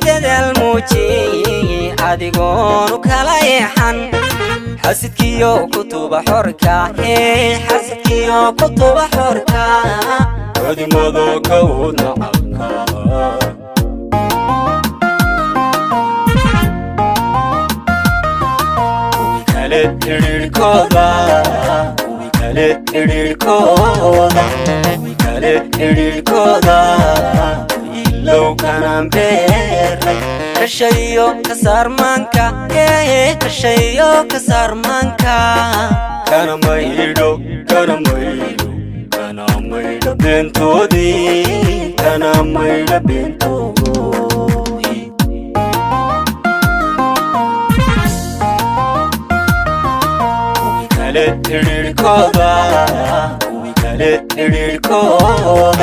Dadaal muuji adigoonu kala eexan xasidkiyo kutuba xorka, xasidkiyo kutuba xorka. Kadimada ka wad nacabka. Kuwi kale xidhiidhkooda, kuwi kale xidhiidhkooda, kuwi kale xidhiidhkooda, ilow kanaan beeray. Kashayo ka saarmaanka, kashayo ka saarmaanka. Kana maydho, kana maydho, kana maydho beentoodii, kana maydho beentoodii. Kuwi kale xidhiidhkooda, kuwi kale xidhiidhkooda.